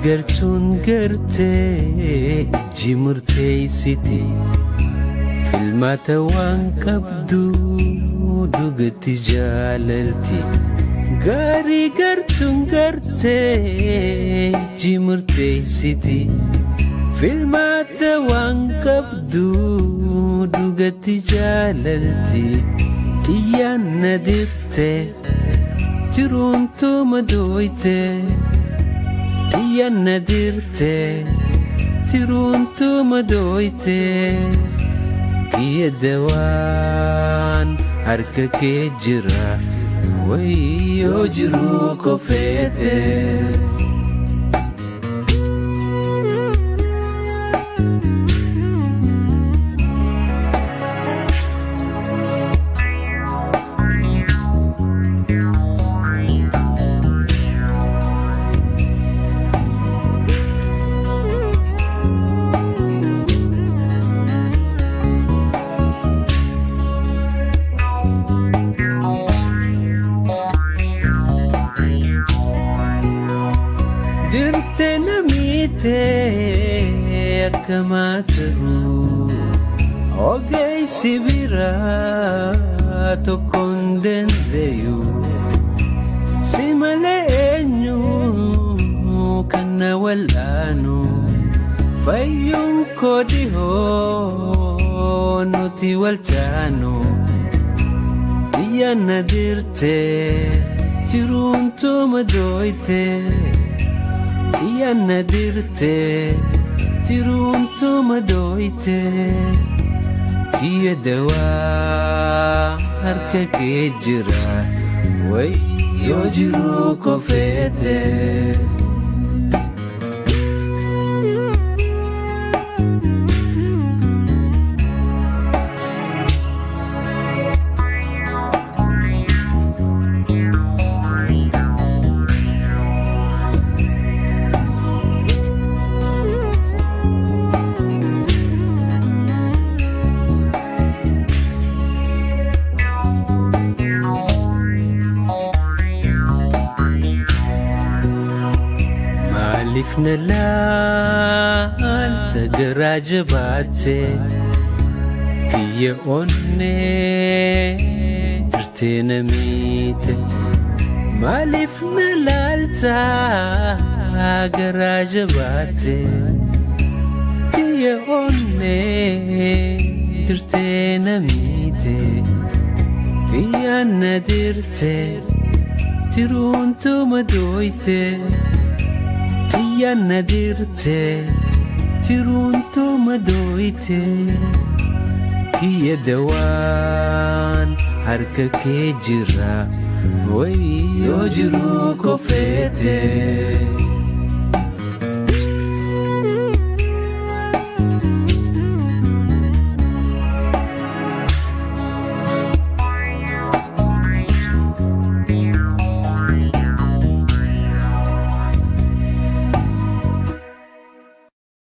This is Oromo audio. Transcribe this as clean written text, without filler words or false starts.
gartuun gartee ijji murteessite filmaata waan qabdu dhugatti jaalalti. Gaarii gartuun gartee ijji murteessite filmaata waan qabdu dhugatti jaalalti. Xiyyaan na dirte jiruun tuma dooyte. Xiyyaan na dirte jiruun tuma dooyte. Kiyya dawaan harka kee jira wayyoo jiruu kofeete. Dirte namiite akkama ta'u ogeessi biraa tokkoon dandayu si malee eenyu kan na wal'aanu fayyuun koo dhihoo nuti wal taanu. Xiyyaan na dirte jiruun tuma dooyte. Xiyyaan na dirte jiruun tuma dooyte. Kiyya dawaa harka kee jira wayyoo jiruu kofeete. Maaliif na laalta garaa jabaatte kiyya onnee jirtee na miite. Maaliif na laalta garaa jabaatte kiyya onnee jirtee na miite. Xiyyaan na dirte jiruun tuma dooyte. Xiyyaan na dirte jiruun tuma dooyte. Kiyya dawaan harka kee jira wayyoo jiruu kofeete.